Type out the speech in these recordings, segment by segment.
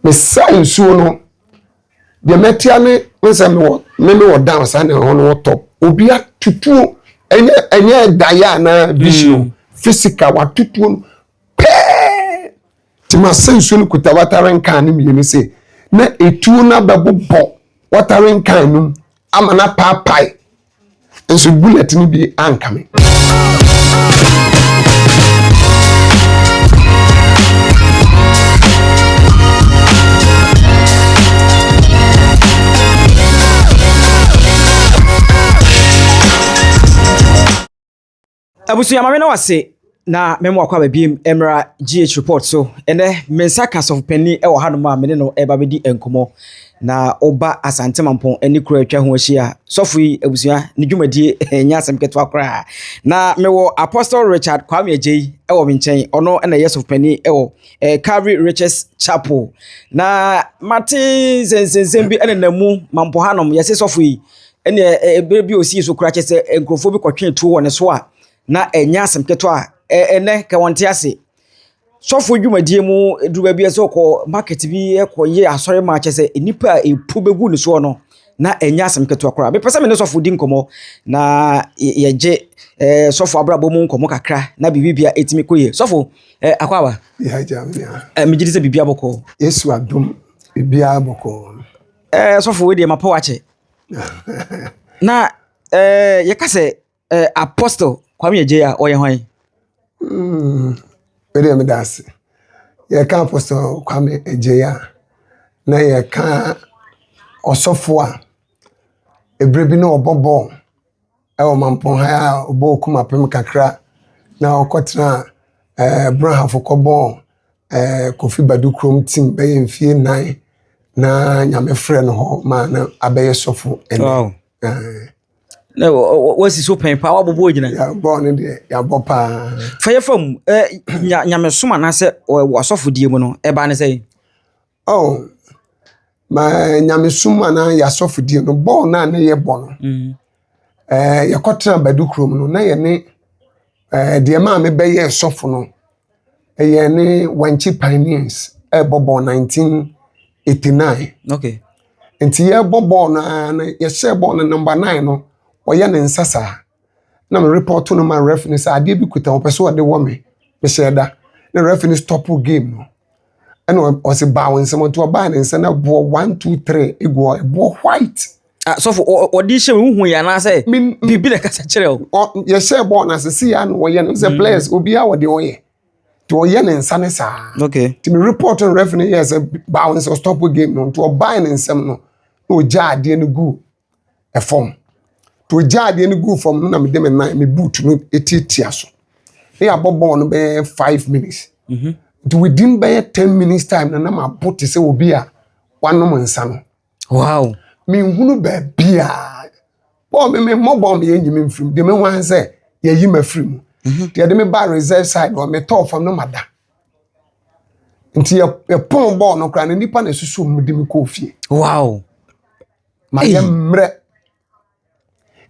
Mesaa nsuo no, deɛ mɛtea ne nsɛ mewɔ me mewɔ down saa na ɛhɔ no wɔ top. Obi atutuo, ɛnyɛ ɛnyɛ daeɛ anaa vision, mm. Physical watutuo no pɛɛ. Nti masa nsuo no kuta watering can no mmienu se na etuo no abɛbobɔ watering can no mu ama no apaapae. Nso bullet no bi anka me. Abusua maame na wase na mɛmo akɔ aba biem mmra GH report so. Ɛnɛ me nsa ka sɔfo panyin wɔ hanom a me ne no ɛba bɛdi nkɔmmɔ. Na ɔba Asante Mampɔn ne kuro atwa ho ahyia. Sɔfo yi abusua ne dwumadie ɛnyɛ asɛm ketewa koraa. Na mewɔ Apostle Richard Kwame Agyei wɔ me nkyɛn. Ɔno na ɛyɛ sɔfo panyin wɔ eh, Calvary Riches Chapel. Na mate nsɛnsɛnsɛm bi ɛnenam mu Mampɔn hanom yɛse sɔfo yi ɛne ɛberɛ bi osii so koraa kyɛ sɛ nkurɔfoɔ bi kɔtwee tuo wɔ ne so a na ɛnyɛ asɛm ketewa a ɛnɛ ka wɔn te ase. Sɔfo dwumadie mu duru baabi a sɛ ɔkɔ market bi kɔyɛ asɔre ma kyɛ sɛ nnipa a ɛpu bɛgu ne soɔ no na ɛnyɛ asɛm ketewa koraa. Mepɛ sɛ me ne sɔfo di nkɔmmɔ na yɛgye eh, sɔfo abrabɔ mu nkɔmmɔ kakra na biribi bia ɛtumi kɔ yie. Sɔfo, eh, akɔ aba? Eh, megye di sɛ biribi abɔkɔ. Yesu adom, biribiara bɔkɔɔ. Eh, sɔfo wei deɛ mapɔ wakyɛ. Na eh, yɛka sɛ eh, Apostle Kwame Adjei a ɔyɛ hwan? Mm, wei meda ase. Yɛka Apostle Kwame Adjei a, na yɛka ɔsɔfo a ɛberɛ bi na ɔbɔ bɔɔl ɛwɔ Mampɔn ha a ɔbɔɔ okum apem kakra na ɔkɔtena ɛɛ Brahafo kɔbɔɔ ɛɛ Kofi Badu kurom team bɛyɛ mfie 4 na Nyame frɛ no hɔ ma na abɛyɛ sɔfo ɛnɛ. Wow. Na wasi so pɛn paa wabobɔ gyina. Yɛabɔ no deɛ yɛabɔ paa. Fa yɛ fam nya nyamesom anaasɛ wɔ asɔfodie mu no ɛbaa ne sɛn? Oh, ma nyamesom anaa yɛ asɔfodie no bɔɔl no a ne yɛbɔ no. Mm. Eh, yɛkɔtena Badu kurom no na yɛne eh, deɛ maa mebɛyɛɛ sɔfo no ɛyɛ ne Wankyi Pioneers ɛrebɔ bɔɔl 1989. Okay. Nti yɛrebɔ bɔɔl no ara no yɛhyɛɛ bɔɔl no number 9 no ɔyɛ ne nsa saa na me report no ma ref no sɛ adeɛ bi kuta ɔpɛ sɛ ɔde wɔ me mehyɛ da na ref no stop game no ɛna ɔse baa wo nsam nti ɔbaa ne nsa na boɔ 1 2 3 egu hɔ ɛboɔ white. Ah, sɔfo ɔde hyɛ mu hu yɛ anaasɛ biribi na kasa kyerɛ o. Yɛhyɛ bɔɔl no ase si ya na ɔyɛ no sɛ players obiara wɔ deɛ ɔyɛ nti ɔyɛ ne nsa ne saa. Okay. Nti me report no ref no yɛ sɛ baa wo nsam stop game no nti ɔbaa ne nsam no na ɔgya adeɛ no gu ɛfam nti ɔgya adeɛ no gu fam no na mede me nan me boot no etiatia so na yɛabɔ bɔɔl no bɛyɛ 5 minutes. Nti within bɛyɛ 10 minutes time no na mabo te sɛ obi a wanom nsa no. Wow. Menhunu baabiaa. Bɔɔl me me mmɔ bɔɔl me yɛnyi me mfiri mu. Deɛ mehu ara sɛ yɛyi me afiri mu. Nti yɛde me ba reserve side hɔ metɔɔ fam no mada. Nti yɛpɔn bɔɔl no koraa no nnipa na ɛsusu mu de me kɔɔ fie. Wow. Mayɛ mmerɛ.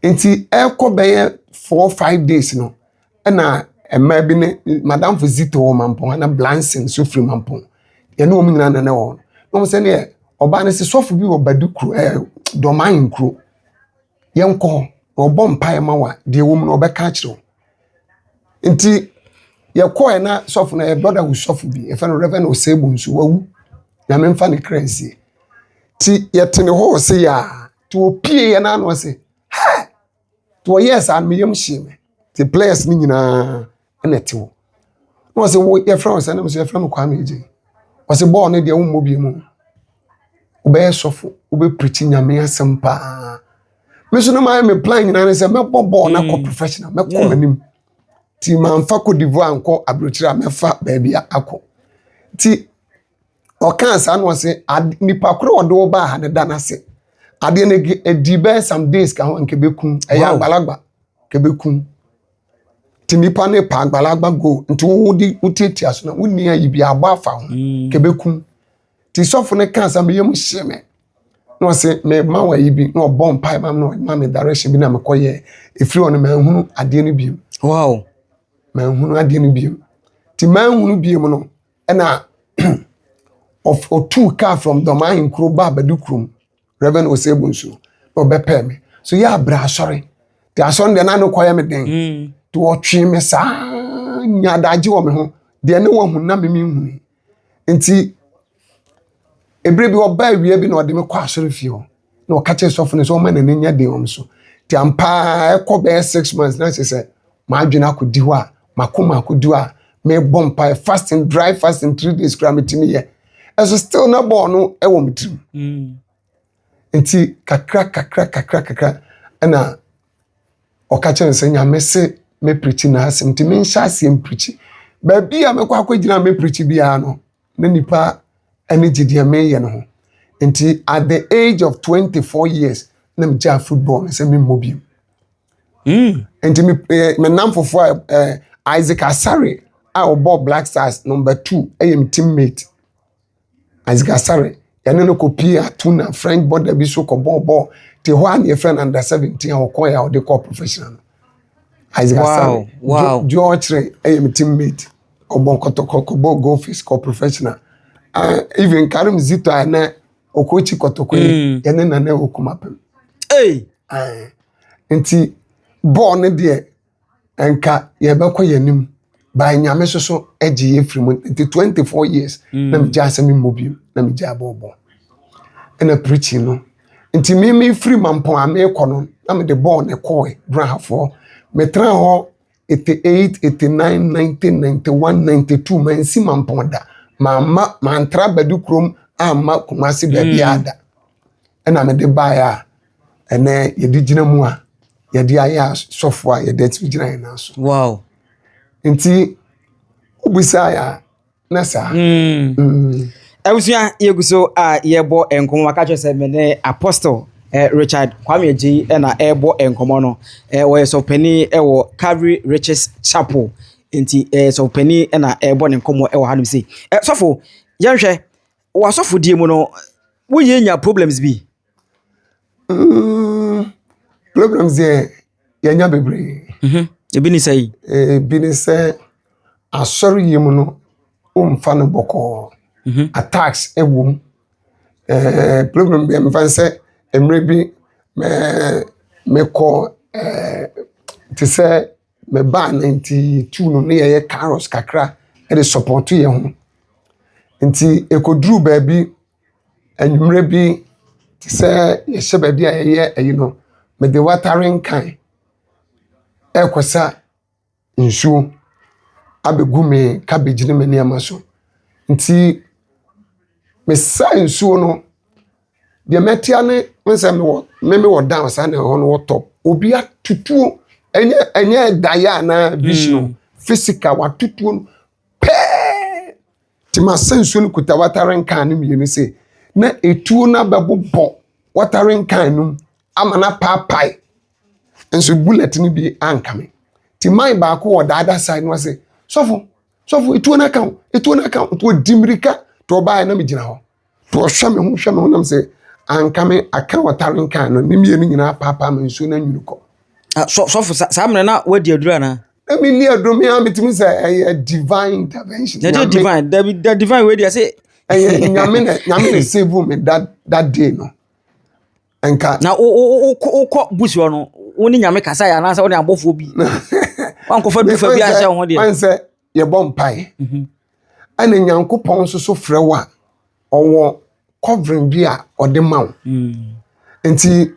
Nti ɛrekɔ bɛyɛ 4 5 days no ɛna mmaa bi ne madamfo Zito wɔ Mampɔn na Blanson nso firi Mampɔn. Yɛne wɔn nyinaa na na ɛwɔ hɔ. Na wɔn sɛ neɛ ɔbaa no sɛ sɔfo bi wɔ Badu kuro ɛɛ Dɔman kuro. Yɛnkɔ hɔ na ɔbɔ mpaeɛ ma wo a deɛ ɛwɔ mu no ɔbɛka akyerɛ wo. Nti yɛkɔɛ na sɔfo no ɛyɛ brotherhood sɔfo bi yɛfrɛ no Reverend Osei Bonsu wawu. Nyame mfa ne kra nsie. Nti yɛte ne hɔ ɔse yaa nti opie yɛ n'ano ɔse hɛ nti ɔyɛɛ saa no me yam hyee me. Nti players no nyinaa ɛna ɛte hɔ. Na ɔse wo yɛfrɛ wo sɛ na me so yɛfrɛ me Kwame Adjei. Ɔse bɔɔl no deɛ wommɔ bio mu. Wobɛyɛ sɔfo, wobɛprikyi Nyame asɛm paa. Me nso na mayɛ me plan nyinaa ne sɛ mɛbɔ bɔɔl no akɔ professional, mɛkɔ m'anim. Nti mamfa Cote d'Ivoire ankɔ aburokyire a mɛfa baabi akɔ. Nti ɔkaa saa na ɔse nipa koro a ɔde wo baa ha no da n'ase. Adeɛ no ɛdi bɛyɛ some days ka ho nka ɛbɛkum. Ɛyɛ agbalagba nka ɛbɛkum. Nti nipa no pa agbalagba go nti wode wotiatia so na wonni ayi bi abɔ afa ho nka ɛbɛkum. Nti sɔfo no kaa saa me yam hyee me. Na ɔse mema wo ayi bi na ɔbɔ mpae ma me na ɔma me direction bi na mekɔyɛɛ. Ɛfiri hɔ no manhunu adeɛ no biom. Wow. Manhunu adeɛ no biom. Nti manhunu biom no ɛna Ɔtuu kaa from Dɔm Ahenkuro baa Badu kurom, Reverend Osei Bonsu, na ɔbɛpɛɛ me. So yɛ abrɛ asɔre. Nti asɔre deɛ na ne kɔyɛ me den. Nti ɔtwee me saa nya adagye wɔ me ho. Deɛ ne wahu na me menhuni. Nti ebere bi ɔbaa awia bi na ɔde me kɔ asɔre fie hɔ. Na ɔka kyerɛ sɔfo no sɛ ɔma n'ani nyɛ den wɔ me so. Nti ampa ɛkɔ bɛyɛ 6 months na kyerɛ sɛ m'adwene akɔdi hɔ a, m'akoma akɔdi hɔ a, mebɔ mpaeɛ, fasting, dry fasting, 3 days koraa metumi yɛ. Ɛso still na bɔɔl no ɛwɔ me tirim. Nti kakra kakra kakra kakra ɛna ɔka kyerɛ me sɛ Nyame se mɛpreach n'asɛm, nti menhyɛ aseɛ mpreach. Baabi a mɛkɔ akɔgyina a mɛpreach biara no, na nipa ani gye deɛ meyɛ no ho. Nti at the age of 24 years na megyaa football no sɛ memmɔ bio. Nti me namfofoɔ a Isaac Asare a ɔbɔ Black Stars number 2 ɛyɛ me teammate. Isaac Asare, yɛne no kɔpie Atuna French border bi so kɔbɔɔ bɔɔl. Nti hɔ a na yɛfrɛ no under 17 a ɔkɔɛ a ɔde kɔɔ professional no. Isaac Asare. George ɛyɛ me teammate. Ɔbɔ Kɔtɔkɔ, kɔbɔ Goldfish, kɔ professional. Even Karim Zito a na ɔkɔkyi Kɔtɔkɔ yi, yɛne Nana wɔ Kumapem. Hey. Nti bɔɔl no deɛ, nka yɛbɛkɔ yɛn anim by Nyame soso agye yɛ firi mu. Nti 24 years na megyaa sɛ memmɔ bio, na megyaa bɔɔl bɔ. Ɛna preaching no. Nti me me firi Mampɔn a merekɔ no, na mede bɔɔl ne kɔɔe Brahafoɔ. Metena hɔ 88, 89, 90, 91, 92, mansi Mampɔn da. Mamma mantra Badu kurom amma Kumasi baabiara da. Ɛna mede baeɛ a ɛnɛ yɛde gyina mu a yɛde ayɛ asɔfo a yɛde atumi gyina yɛn nan so. Nti wobisaeɛ a na saa. Abusua, yɛgu so a yɛbɔ nkɔmmɔ. Maka kyerɛ sɛ me ne Apostle Richard Kwame Agyei ɛna ɛrebɔ nkɔmmɔ no. Wɔyɛ sɔpanin ɛwɔ Calvary Riches Chapel. Nti sɔpanin ɛna ɛrebɔ ne nkɔmmɔ ɛwɔ hanom sei. Sɔfo, yɛnhwɛ wɔ asɔfodie mu no, woyɛ nya problems bi? Problems deɛ, yɛnya bebree. Ebi ne sɛ yi? Ebi ne sɛ asɔre yi mu no, womfa no bɔkɔɔ. Attacks ɛwɔ mu. Problem bi mfa sɛ mmerɛ bi mekɔ te sɛ mebaa 92 no, ne yɛyɛ carols kakra de support yɛn ho. Nti ɛkɔduruu baabi anwummerɛ bi te sɛ yɛhyɛ baabi a yɛyɛ ayi no, mede watering can ɛrekɔsa nsuo abɛgu me cabbage ne me nneɛma so. Nti mesaa nsuo no, deɛ mɛtea ne n sɛ mewɔ me mewɔ down saa na ɛhɔ no wɔ top. Obi atutuo, ɛnyɛ daeɛ anaa vision o, physical watutuo no pɛɛ. Nti masa nsuo no kuta watering can no mmienu sei na etuo no abɛbobɔ watering can no mu ama no apaapae. Nso bullet no bi anka me. Nti man baako wɔ the other side no ɔse, "Sɔfo, sɔfo, etuo no aka wo, etuo no aka wo." Nti ɔdi mmirika nti ɔbaeɛ na megyina hɔ. Nti ɔhwɛ me ho hwɛ me ho nam sɛ anka me aka watering can no ne mmienu nyinaa paapaa ma nsuo no anwiri kɔ. Ah, sɔfo, saa mmerɛ na woadi aduru anaa? Na menni aduro, me a metumi sɛ ɛyɛ divine intervention. Na ɛdeɛ divine, dabi da divine wei deɛ sɛ Ɛyɛ Nyame na save me that day no. Nka Na wo wo wo wokɔ bush hɔ no, wo ne Nyame kasa yɛ anaasɛ wo ne abɔfoɔ bi? Wankɔfa dufa bi ahyɛ wo ho deɛ? Ɔn sɛ yɛbɔ mpaeɛ. Ɛna Nyankopɔn nso so frɛ wo a, ɔwɔ covering bi a ɔde ma wo. Nti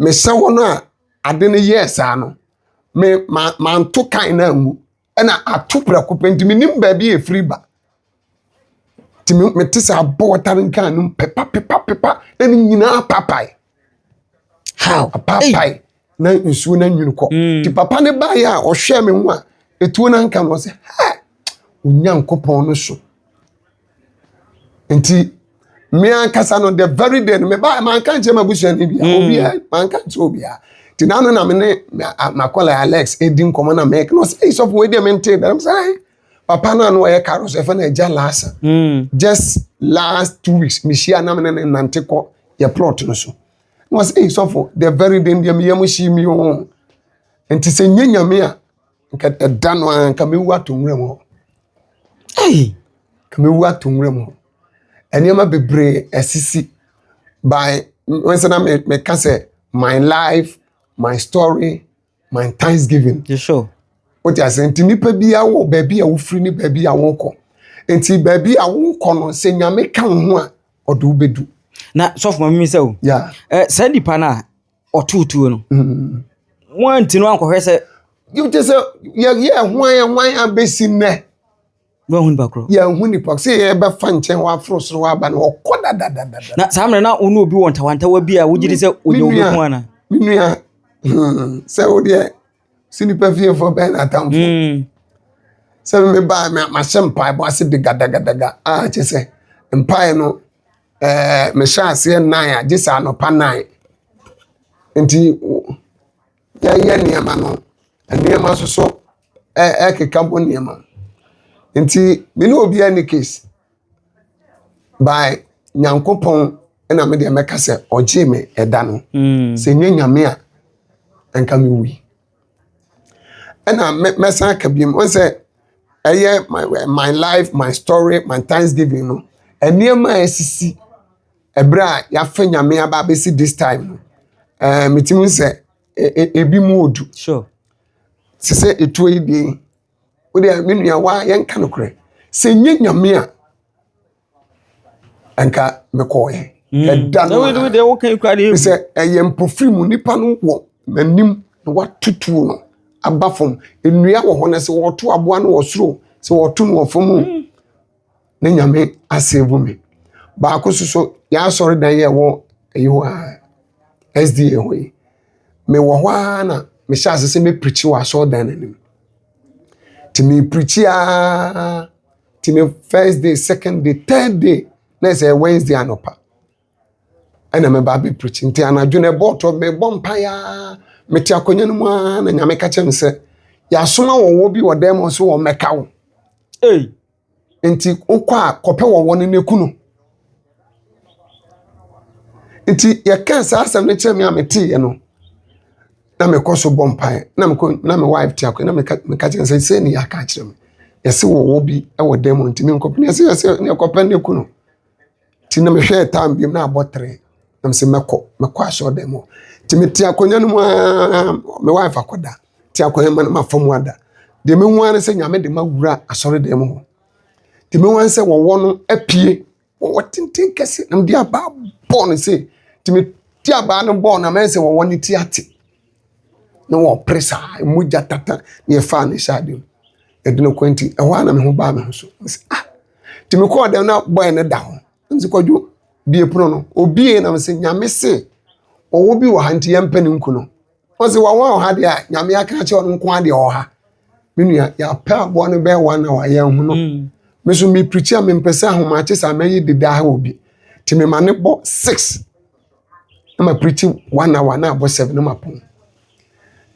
mehyɛ hɔ no a ade no yɛɛ saa no, me ma manto kan na angu. Ɛna ato prɛko pɛ nti menim baabi a ɛfiri ba. Nti mete sɛ abɔ watering can no mu pepa pepa pepa na ne nyinaa papae. How? Apaapae na nsuo no anwini kɔ. Nti papa ne baeɛ a ɔhwɛɛ me ho a etuo no anka no, ɔsɛ hɛ Onyankopɔn no so. Nti me ankasa no, the very day no mebaa manka nkyerɛ m'abusuani bia, obiara manka nkyerɛ obiara. Nti n'ano na me ne m'akɔla Alex edi nkɔmɔ na mɛka na ɔsɛ, "Ei sɔfo, wei deɛ mente da." Sɛ ai papa no a no ɔyɛ carols ɛfɛ no Agya Laasa. Just last 2 weeks mehyia na me ne ne nante kɔ yɛ plot no so. Na ɔsɛ, "Ei sɔfo, the very day deɛ meyam hyi mi o." Nti sɛ nye Nyame a, nka ɛda no ara nka mewu ato nwura mu hɔ. Hey. Nka mewu ato nwura mu hɔ. Nneɛma bebree asisi by wɔn na meka sɛ my life, my story, my thanksgiving. Sure. Wote ase? Nti nipa biara wɔ baabi a wofiri ne baabi a wokɔ. Nti baabi a wokɔ no, sɛ Nyame ka wo ho a, ɔde wo bɛdu. Na sɔfo, ma mimi sɛ o, saa nipa no a ɔtoo tuo no, mo anti no ankɔhwɛ sɛ Yɛte sɛ yɛyɛ hwan hwan abɛsi nnɛ. Woahu nipa korɔ? Yɛnhu nipa sɛ yɛbɛfa nkyɛn hɔ aforo soro hɔ aba no, ɔkɔ dadadada. Na saa mmerɛ na wo ne obi wɔ ntawantawa bi a wogye di sɛ onya Me nua. wobɛku ana? Me nua, sɛ wo deɛ sɛ nipa fiefoɔ bɛn na atamfo. Sɛ mebaa mahyɛ mpaebɔ ase de gadagadaga a, kyɛ sɛ mpae no mehyɛ aseɛ 9 a, gye sɛ anɔpa 9. Nti yɛyɛ nneɛma no, nneɛma nso so ɛkeka bɔ nneɛma. Nti me ne obiara ni case by Nyankopɔn, ɛna me deɛ mɛka sɛ ɔgyee me ɛda no. Sɛ nyɛ Nyame a, nka mewui. Ɛna mɛsan aka biom wɔn sɛ ɛyɛ my life, my story, my thanksgiving no, nneɛma a ɛsisi ɛberɛ a yɛafa Nyame aba abɛsi this time no, metumi sɛ ebi mu odu. Sɛ etuo yi deɛ, wo deɛ, me nua, wa yɛnka nokorɛ sɛ nyɛ Nyame a, nka mekɔɔɛ ɛda no. Na wo deɛ woka yi koraa deɛ. Sɛ ɛyɛ mpofiri mu, nipa no wɔ m'anim na watutu no aba fam, nnua wɔ hɔ, na sɛ wɔto aboa no wɔ soro, sɛ wɔto no wɔ fam o, ne Nyame asave me. Baako nso so, yɛasɔre dan yɛ ɛwɔ ɛyi hɔ a SDA hɔ yi, mewɔ hɔ ara na mehyɛ ase sɛ mɛpreach wɔ asɔredan no anim. Nti mepreach ara, nti me first day, second day, third day, na ɛsɛ Wednesday anɔpa ɛna meba abɛpreach. Nti anadwo no ɛbɔɔ tɔ, mebɔ mpaeɛ ara, mete akonnwa no mu ara na Nyame ka kyerɛ me sɛ yɛasoma wɔwɔ bi wɔ dan mu so wɔ mmɛka wo. Ei. Nti wokɔ a, kɔpɛ wɔwɔ no na eku no. Nti yɛka saa asɛm no kyerɛ me a, meteeɛ no na mekɔ so bɔ mpaeɛ, na mekɔ na me wife te akonnwa na meka kyerɛ no sɛ sei ne yɛaka akyerɛ me, yɛse wɔwɔ bi wɔ dan mu nti menkɔpɛ no, yɛse ne yɛkɔpɛ no eku no. Nti na mehwɛɛ time bi na abɔ 3 na mesɛ mɛkɔ asɔredan mu. Nti mete akonnwa no mu ara, me wife akɔda, te akonnwa mu na mafa mu ada. Deɛ mehu ara ne sɛ Nyame de mawura asɔredan mu hɔ. Deɛ mehu ara ne sɛ wɔwɔ no apue, wɔwɔ tenten kɛse, na mede abaa bɔɔ no sei. Nti mete abaa no bɔɔ no a, mɛyɛ sɛ wɔwɔ no ti ate na wɔpere saa mogya tata na yɛfaa no hyɛ ade mu, yɛde no kɔ. Nti ɛhɔ ara na me ho baa me ho so. Mesɛ ah, nti mekɔɔ dɛm na bɔɛ no da hɔ. Nti Kwadwo bie pono no, obie na mesɛ Nyame se ɔwɔ bi wɔ ha nti yɛmpɛ ne nku no. Ɔsɛ wɔwɔ wɔ ha deɛ a, Nyame aka akyerɛ ɔno nko adeɛ wɔ ha. Me nua, yɛapɛ aboa no bɛyɛ one hour, yɛnhu no. Me so mepreach a, mempɛ sɛ ahomakye saa mɛyɛ deda ha wɔ bi. Nti mema ne bɔ 6 na ma preach one hour na abɔ 7 na ma pɔn.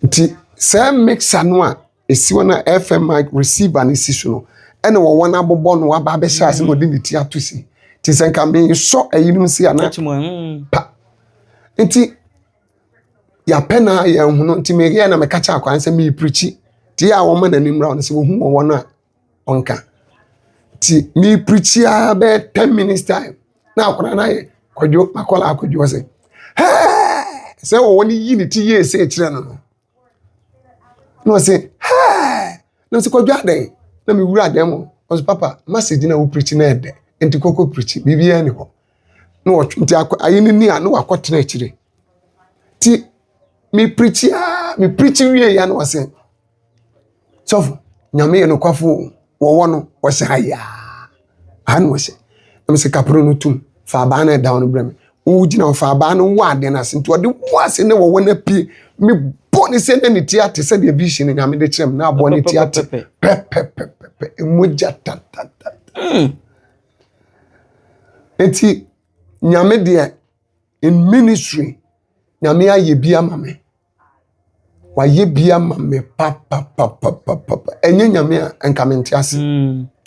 Nti saa mixer no a esi hɔ na FM mic receiver no si so no, ɛna wɔwɔ no abobɔ no waba abɛhyɛ ase na ɔde ne ti ato si. Nti sɛ nka mesɔ ayinom si a na pa. Nti yɛapɛ na yɛnhu no. Nti meyɛ na meka kyerɛ akwan sɛ mepreach. Nti yɛ a wɔma n'anim mmra no sɛ wɔhu wɔwɔ no a, ɔnka. Nti mepreach ara bɛyɛ 10 minutes time na akwadaa no ayɛ Kwadwo akwadaa Akwadwo, ɔsɛ hɛɛ sɛ wɔwɔ no yi ne ti yie sɛ kyerɛ no na ɔsɛ hɛɛ, na ɔsɛ Kwadwo adɛn, na mewura dan mu, ɔsɛ papa, message na wo preach na ɛdɛ nti kɔkɔ preach, biribiara ni hɔ. Na ɔtwe nti akɔ ayi ne ni a na wakɔtena akyire. Ti me preach a, me preach wie ya na ɔsɛ sɔfo, Nyame yɛ nokwafo o, wɔwɔ no wɔhyɛ ha yaa ha na wɔhyɛ. Na mesɛ kaporo no tum fa abaa no ɛda hɔ no brɛ me, wogyina hɔ fa abaa no wɔ adeɛ no ase. Nti ɔde wɔ ase ne wɔwɔ no apue, mebɔ ne sɛ na ne ti ate sɛdeɛ vision no Nyame de kyerɛ me na aboa ne ti ate pɛpɛpɛpɛ, mogya tatatata. Nti Nyame deɛ, in ministry Nyame ayɛ bi ama me, wayɛ bi ama me papapapapapa. Ɛnyɛ Nyame a, nka mente ase.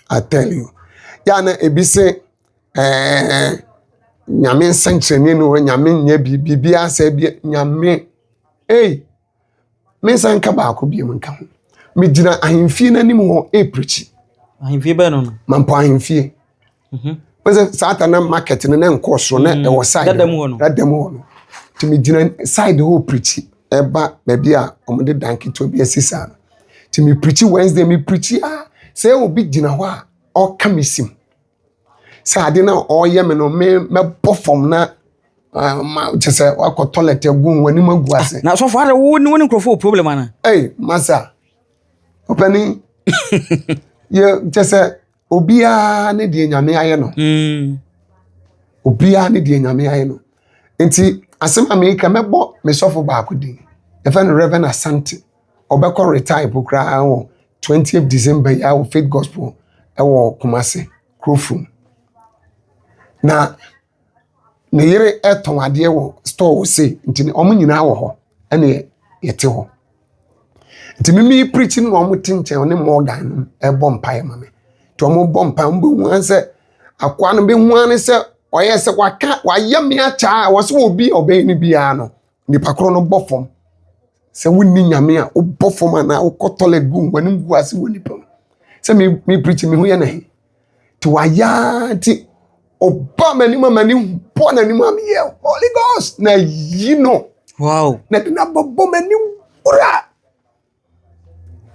I tell you, yà na ebi sɛ Nyame nsɛnkyerɛnne no hɔ, Nyame nyɛ biribi biara sɛ bi Nyame ei. Me nsa nka baako bi mu nka ho, megyina ahemfie n'anim hɔ ɛrepreach. Ahemfie bɛn no? Mampɔ ahemfie. Sɛ saa ta na market no na nkɔɔ soro na ɛwɔ side Dada mu hɔ no. Dada mu hɔ no. Nti megyina side hɔ preachi ɛba baabi a wɔde dan ketewa bi asi saa no. Nti me preachi Wednesday, me preachi a sɛ obi gyina hɔ a ɔka me sim. Sɛ ade no a ɔreyɛ me no, me mɛbɔ fam na ma kyɛ sɛ wakɔ toilet agu w'anim agu ase. Na sɔfo ada wo ne wo ne nkurɔfoɔ wɔ problem ana? Ei, masa. Ɔpanin, yɛ kyɛ sɛ obiara ne deɛ Nyame ayɛ no. Obiara ne deɛ Nyame ayɛ no. Nti asɛm a meka, mɛbɔ me sɔfo baako din. Yɛfrɛ no Reverend Asante. Ɔbɛkɔ retire po koraa wɔ 20th December yi a wɔ Faith Gospel ɛwɔ Kumasi Kurofrom. Na ne yere ɛtɔn adeɛ wɔ store wɔ sei, nti wɔn nyinaa wɔ hɔ ɛna yɛte hɔ. Nti mimi preach no na wɔn te nkyɛn, ɔne Morgan no ɛbɔ mpaeɛ ma me. Nti wɔn bɔ mpaeɛ, wɔn bɛhu ara sɛ akoa no bɛhu ara ne sɛ ɔyɛ sɛ waka wayɛ me akyɛ a wɔsɛ obi a ɔbɛn no biara no, nipa korɔ no bɔ fam. Sɛ wonni Nyame a, wobɔ fam anaa wokɔ toilet gu w'anim gu ase wɔ nipa mu. Sɛ me preach, me ho yɛ n'ahi. Nti wayɛ ara nti ɔba m'anim a m'ani bɔ n'anim a meyɛ Holy Ghost na yi no. Na de n'abɔbɔ m'anim wura.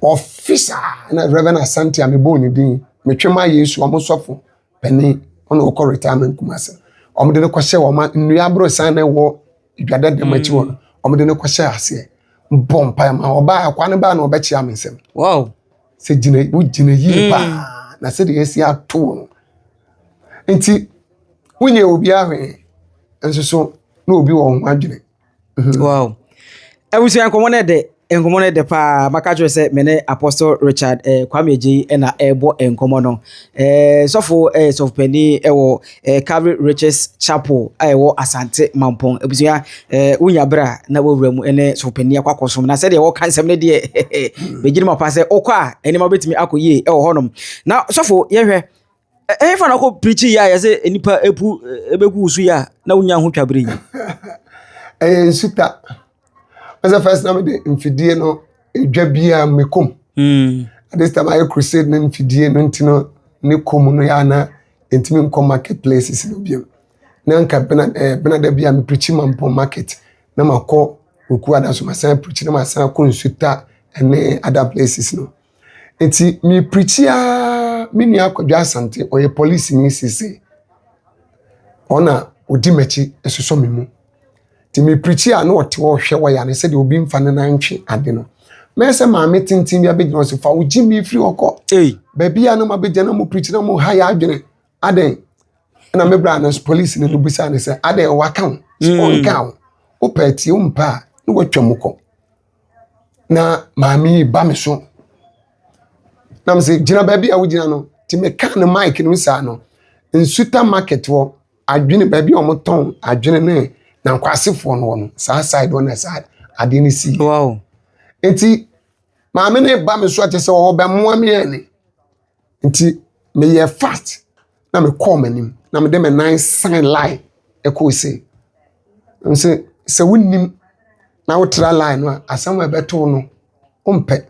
Ɔfi saa na Reverend Asante a mebɔɔ ne din, metwe ma Yesu, ɔmo sɔfo panin, ɔna ɔkɔ retirement Kumasi. Ɔmo de no kɔhyɛ wɔn nnua aborosan na ɛwɔ dwadadam akyi hɔ no, ɔmo de no kɔhyɛ aseɛ. Bɔ mpaeɛ ma ɔbaa, akwa no baa na ɔbɛkyea me nsam. Sɛ gyina, wogyina yie paa na sɛdeɛ yɛsi ato no. Nti wonyɛ obiara hwee nso so na obi wɔ ho adwene. Wow. Abusua, nkɔmmɔ no ɛdɛ, nkɔmmɔ no ɛdɛ paa. Maka kyerɛ sɛ me ne Apostle Richard Kwame Adjei ɛna ɛrebɔ nkɔmmɔ no. Sɔfo sɔfo panin ɛwɔ Calvary Riches Chapel a ɛwɔ Asante Mampɔn. Abusua, wonya berɛ a na wawura mu ɛne sɔfo panin akɔ akɔsom. Na sɛdeɛ wɔka nsɛm no deɛ, megye no mapa sɛ wokɔ a nneɛma bɛtumi akɔ yie ɛwɔ hɔnom. Na sɔfo, yɛhwɛ ɛhefa na wokɔ preach yi a yɛsɛ nnipa epu ebegu wo so yi a na wonya ho twa bere yi? Ɛyɛ nsuta. Sɛ first na mede mfidie no edwa biara mekom. This time ayɛ crusade no mfidie no nti no ne kɔm no yɛ ana ntumi nkɔ market places no biom. Na nka bena benada bi a me preach Mampɔn market na makɔ Okuada so masan preach na masan akɔ Nsuta ne other places no. Nti me preach a, me nua Akwadwo Asante, ɔyɛ police ni sese. Ɔna odi m'akyi sosɔ me mu. Nti me preach a na ɔte hɔ ɔhwɛ wɔyɛ ane sɛdeɛ obi mfa ne nan ntwe ade no. Mɛyɛ sɛ maame tenten bi abɛgyina hɔ sɛ fa wo gye firi hɔ kɔ. Ei. Baabi a na mo abɛgyina na mo preach na mo ha yɛ adwene. Adɛn? Ɛna me bra no police no no bisa ne sɛ adɛn, waka wo? Sɛ ɔnka wo. Wopɛ atie, wompɛ a na watwa mu kɔ. Na maame yi ba me so. Na me sɛ gyina baabi a wogyina no. Nti meka ne mic no saa no, Nsuta market hɔ, adwene baabi a wɔtɔn adwene ne nankwasefoɔ no wɔ no, saa side hɔ na saa adeɛ no si. Nti maame no ba me so a kyerɛ sɛ ɔbɛmoa me ani. Nti meyɛ fast na mekɔɔ m'anim na mede me nan san line ɛkɔɔ sei. Nse sɛ wonnim na wotra line no a, asɛm a ɛbɛto wo no, wompɛ.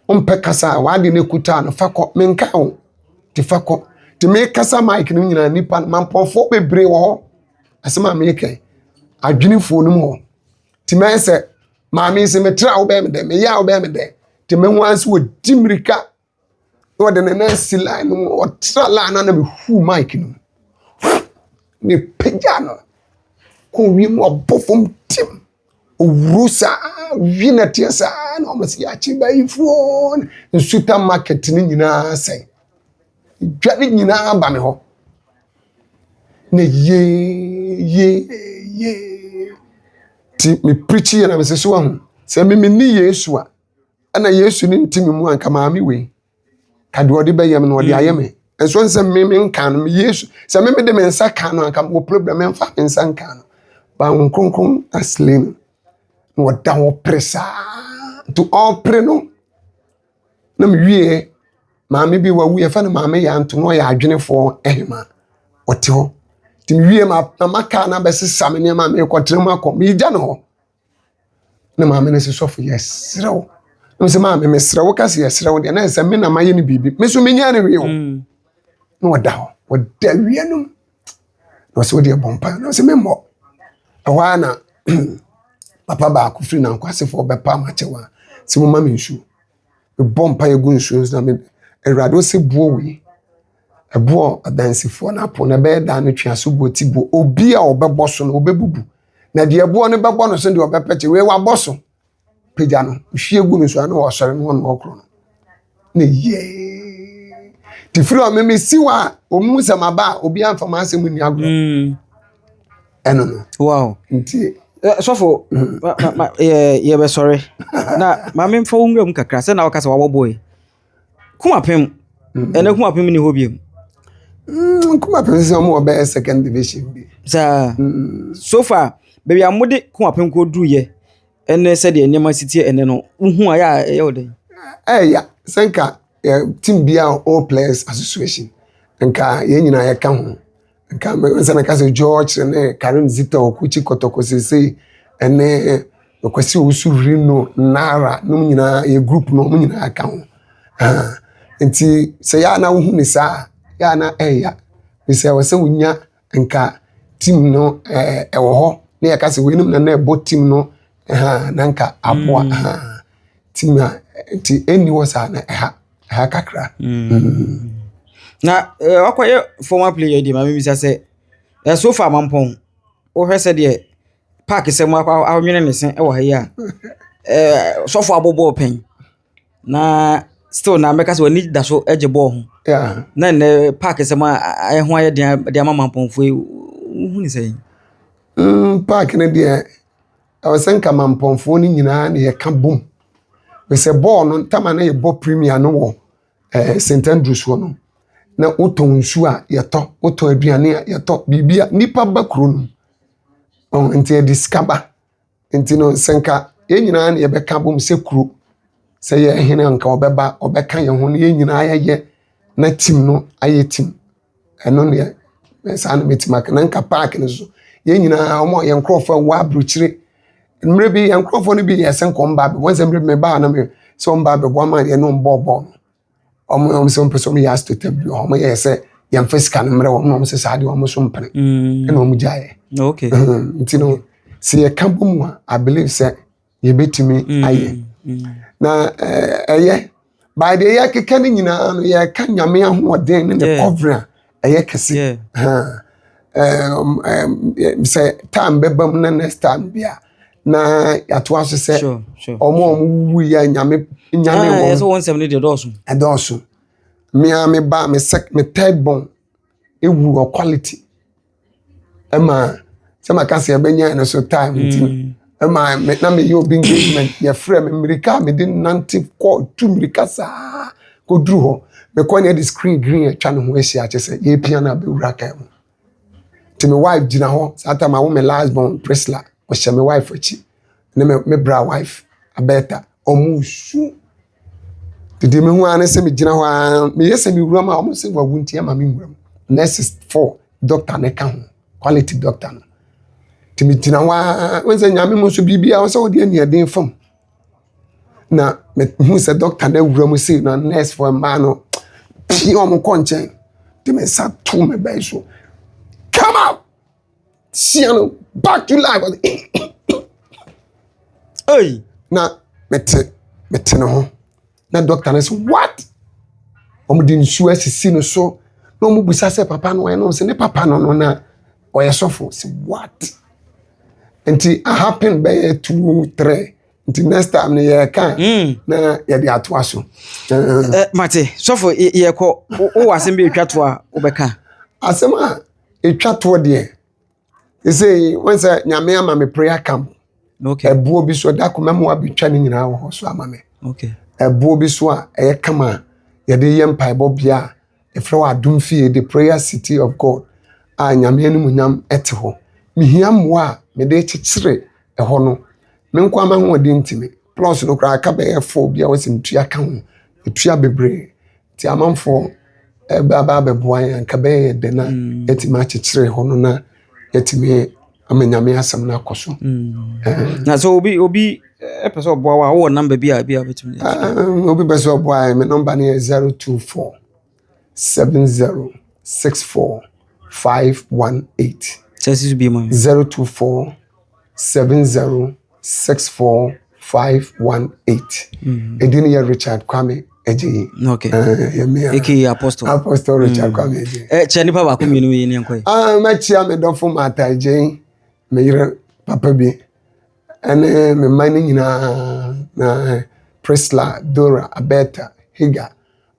Wompɛ kasa a w'ade no ekuta no fa kɔ. Menka wo nti fa kɔ. Nti mekasa mic no nyinaa, nipa mampɔnfoɔ bebree wɔ hɔ. Asɛm a meka yi, adwenefoɔ no mu hɔ. Nti mɛyɛ sɛ maame yi sɛ metra a wobɛyɛ me dɛ, meyɛ a wobɛyɛ me dɛ. Nti mehu ara sɛ wɔdi mmirika na ɔde ne nan si line no mu, ɔtra line no na mehuu mic no mu. Ne pagya no kɔ wiem, ɔbɔ fam tim. Owuro saa wi na teɛ saa na wɔn sɛ yɛakye bayifoɔ. Nsuta market no nyinaa sɛn. Dwa no nyinaa ba me hɔ. Na yee yee yee. Nti me preach yɛ na me sɛ so ahu sɛ me menni Yesu a, ɛna Yesu ne nti me mu anka maame wei ka deɛ ɔde bɛyɛ me no ɔde ayɛ me. Nso nsɛ me me nka no, me Yesu sɛ me mede me nsa ka no anka wɔ problem, memfa me nsa nka no. Ba Honhom Kronkron asile no na ɔda hɔ pere saa. Nti ɔpere no na mewie, maame bi wawu, yɛfɛ no maame Yanto, na ɔyɛ adwenefoɔ ahema, ɔte hɔ. Nti mewie ma na maka na bɛsesa me nneɛma, mekɔtena mu akɔ, megya no hɔ. Na maame no sɛ sɔfo yɛserɛ wo. Na sɛ maame mesrɛ wo, ka sɛ yɛserɛ wo deɛ na ɛsɛ me na mayɛ no biribi, me so menyɛ no hwee o. Na ɔda hɔ, ɔda wia no mu. Na ɔsɛ wodeɛ bɔ mpaeɛ. Na ɔsɛ memmɔ. Ɛhɔ ara na papa baako firi Nankwasefoɔ bɛpa m'akyɛw a sɛ momma me nsuo. Mebɔ mpaeɛ gu nsuo no so na me Awurade wo se boɔ wei ɛboɔ adansifoɔ no apo na ɛbɛyɛ daa no tweaso boɔ ti boɔ obi a ɔbɛbɔ so no ɔbɛbubu na deɛ ɛboɔ no bɛbɔ no so deɛ ɔbɛpɛkyɛ wei wabɔ so pagya no hwie gu no so a na ɔsɔre no ɔno ɔkorɔ no na yee te firi ɔme mesi hɔ a ɔmu sɛ maba a obi amfa m'asɛm nni agorɔ ɛno no wow nti sɔfo yɛbɛsɔre na maame mfa wo nwura mu kakra sɛ na wɔka sɛ wabɔ bɔɔl kumapem ɛnɛ kumapem ni hɔ biom Kumapem sɛ ɔmo wɔ bɛyɛ second division bi saa so far baabi a mode kumapem kɔduruyɛ ɛne sɛdeɛ nneɛma si teɛ ɛnɛ no wohu a ɛyɛ a ɛyɛ wo dɛn? Ɛyɛ sɛ nka team bi a all players association nka yɛn nyinaa yɛka ho nka sɛ meka sɛ George ne Karim Zita Okuchi Kotoko seesei ɛne Kwasi Owusu Rino Nara nom nyinaa yɛ group no ɔmo nyinaa ka ho nti sɛ yɛ a na wohu ne saa yɛ a na ɛyɛ sɛ ɛwɔ sɛ wonya nka team no ɛwɔ hɔ na yɛka sɛ weinom na na ɛbɔ team no na nka aboa team a nti ɛnni hɔ saa na ɛha ɛha kakra. Na wakɔyɛ former player deɛ maame bisa sɛ so far Mampɔn wohwɛ sɛdeɛ park sɛ mu akɔ awene ne se wɔ ha yi a sɔfo abɔ bɔɔl pɛn na still na mɛka sɛ w'ani da so gye bɔɔl ho na nnɛ park sɛm a ɛho ayɛ den de ama Mampɔnfoɔ yi wohu ne sɛn? Park no deɛ ɛwɔ sɛ nka Mampɔnfoɔ no nyinaa na yɛka bom sɛ bɔɔl no tama na yɛbɔ premier no wɔ St Andrews hɔ no na wotɔn nsuo a yɛtɔ wotɔn aduane a yɛtɔ biribi a nipa ba kuro no mu nti yɛde sika ba nti no sɛ nka yɛn nyinaa na yɛbɛka bom sɛ kuro sɛ yɛ hene nka ɔbɛba ɔbɛka yɛn ho no yɛn nyinaa yɛyɛ na team no ayɛ team ɛno deɛ saa na mɛtumi aka na nka park no so yɛn nyinaa wɔn a yɛn nkurɔfoɔ a wɔwɔ aburokyire mmerɛ bi yɛn nkurɔfoɔ no bi yɛ sɛ nkɔm ba abɛbɔ sɛ mmerɛ bi mebaa na me sɛ wɔn ba abɛbɔ ama yɛn no bɔɔ bɔɔl no wɔn wɔn sɛ wɔn pɛ sɛ wɔn yɛ astroturf bi wɔn yɛ sɛ yɛmfa sika no mmerɛ wɔn na wɔn sɛ saa deɛ wɔn so mpene ɛna wɔn gyaeɛ okay nti no sɛ yɛka bɔ mu a I believe sɛ yɛbɛtumi ayɛ na ɛyɛ by deɛ yɛkeka no nyinaa no yɛka Nyame ahoɔden ne ne covering a ɛyɛ kɛse sɛ time bɛba mu na next time bi a na yɛatoa so sɛ ɔmo a ɔmo wuwu yi a Nyame nyane wɔn sɛ wɔn nsɛm no deɛ dɔɔso ɛdɔɔso mmea me ba me sec me third born ewu wɔ quality ɛma sɛ maka sɛ yɛbɛnya ɛno so time nti ɛma me na meyɛ obi engagement yɛfrɛ me mmirika a mede nante kɔ tu mmirika saa kɔduru hɔ mekɔ ne yɛde screen green atwa ne ho ahyia kyɛ sɛ yɛpia no abɛwura kaa mu nti me wife gyina hɔ saa time awo me last born Priscilla ɔhyɛ me wife akyi ne me bra wife Abeta ɔmo su dede me ho ara ne sɛ megyina hɔ ara meyɛ sɛ mewura mu a ɔmo sɛ wawu nti ɛma me nwura mu nurses four doctor ne ka ho quality doctor no nti megyina hɔ ara wɔn sɛ Nyame mu nso biribiara sɛ wɔde aniɛden fam na mehu sɛ doctor no awura mu sei na nurse foɔ mmaa no pii ɔmo kɔ nkyɛn de me nsa to me bɛn so come out sia no back to life Hey. Na mete ne ho na doctor no sɛ what wɔn de nsuo asisi no so na wɔn busa sɛ papa no ɔyɛ no sɛ ne papa no no na ɔyɛ sɔfo sɛ what nti a happen bɛyɛ 2, 3 nti next time no yɛreka na yɛde atoa so. Mate sɔfo, yɛkɔ wowɔ asɛm bi etwa to a wobɛka? Asɛm a etwa toɔ deɛ sɛ wɔn sɛ Nyame ama me prayer camp ɛboɔ bi so ɛda kɔmɛ mu abɛtwa ne nyinaa wɔ hɔ so ama me ɛboɔ bi so a ɛyɛ kama a yɛde yɛ mpaebɔ bea a ɛfrɛ wɔ Adom Fie, the prayer city of God a Nyame animuonyam ɛte hɔ. Mehia mmoa a mede kyekyere ɛhɔ no. Me nko ama ahoɔden ntimi plus no koraa aka bɛyɛ four bi a wɔsɛ metua ka ho etua bebree nti amanfoɔ ɛbɛ aba abɛboa yɛn anka bɛyɛ yɛ dɛ na yɛtumi akyekyere hɔ no na yɛtumi ama Nyame asɛm no akɔ so. Na sɛ obi ɛpɛ sɛ ɔboa wo a, wowɔ number bi a wobɛtumi de Obi pɛ sɛ ɔboa yɛn, me number no yɛ 024 70 64. 518. Sɛ si so bi mu. 024 70 64 518. Edin yɛ Richard Kwame Adjei. Okay. Yɛ me a. AKA Apostle. Apostle Richard Kwame Adjei. Kyɛ nipa baako mmienu yi ne nkɔ yi. Ah, mɛkyia me dɔfo Martha Adjei, me yere papa bi, ɛne me mma no nyinaa na Priscilla, Dora, Abeta, Higa,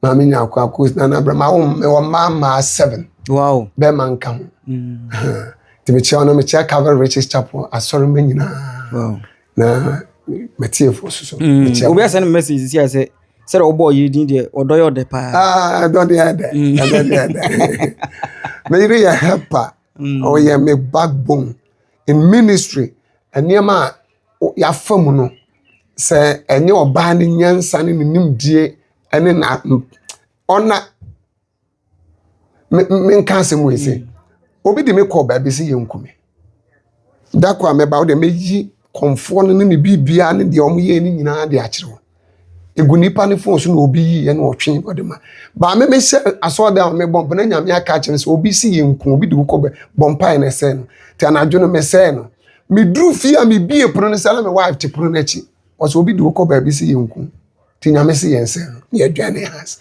Maame Nyako, Akos, Nana Abraham. Awo mewɔ mmaa 7. Bɛrima nka ho. Nti mekyia no, mekyia Calvary Riches Chapel asɔre mma nyinaa. Na metiefo so so. Mekyia. Obi asɛn message sisi a sɛ sɛdeɛ wobɔɔ yere din deɛ, ɔdɔ yɛ ɔdɛ paa. Ah, ɛdɔ deɛ ɛdɛ. Ɛdɔ deɛ ɛdɛ. Me yere yɛ helper. Ɔyɛ me backbone in ministry. Nneɛma a yɛafa mu no, sɛ ɛnyɛ ɔbaa ne nyansa ne ne nimdie ɛne na ɔna menka asɛm wei sɛ obi de me kɔ baabi sɛ yɛnku me da ko a mɛba wo deɛ, mɛyi kɔmfoɔ no ne ne biribiara ne deɛ ɔmo yɛɛ no nyinaa de akyerɛ wo. Egu nipa ne phone so na obi yi yɛ na ɔtwe ɔde ma baa me. Mehyɛ asɔɔdan a mebɔ mpa na Nyame aka akyerɛ me sɛ obi si yɛ nku obi de wo kɔ bɛ bɔ mpae na ɛsɛe no. Nti anadwo no mesɛe no, meduru fie a mebie pono no sɛ na me wife te pono no akyi. Ɔsɛ obi de wo kɔ baabi sɛ yɛ nku, nti Nyame si yɛn sɛe no na yɛdwane has.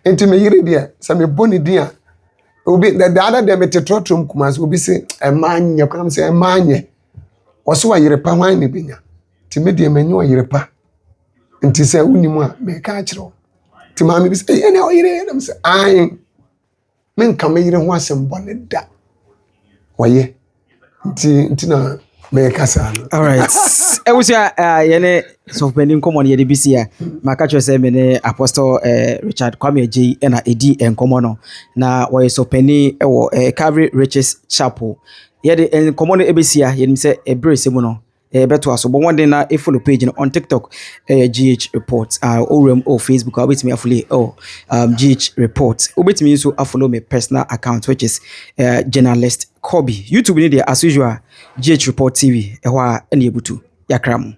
Nti me yere deɛ, sɛ mebɔ ne din a, obi dada deɛ mete trɔtrɔm kuma sɛ obi sɛ ɛmaa nyɛ kwan sɛ ɛmaa nyɛ. Ɔsɛ ɔyere pa hwan na ebenya? Nti me deɛ manya ɔyere pa. Nti sɛ wonim a, meka akyerɛ wo. Nti maame bi sɛ ɛyɛ na ɔyere yɛ nam sɛ ae, menka me yere ho asɛm bɔne da. Ɔyɛ nti na meka saa no. Alright, ɛwusua, yɛne sɔfopanin nkɔmmɔ no yɛde bi si a maka kyerɛ sɛ me ne Apostle Richard Kwame Adjei ɛna ɛdi nkɔmmɔ no, na wɔyɛ sɔfopanin ɛwɔ Calvary Riches Chapel. Yɛde nkɔmmɔ no ɛbɛsi a yɛnim sɛ ɛberɛ sɛ mu no ɛbɛtoa so. Bɔ mmɔden na ɛfollow page no on TikTok, ɛyɛ GH Report. Owura mu ɛwɔ Facebook a, wobɛtumi afollow ɛwɔ GH Report. Wobɛtumi nso afollow me personal account, which is Journalist Kobe. YouTube ni deɛ, as usual, GH Report TV. Ɛhɔ a ɛne yɛbutu yɛakra mo.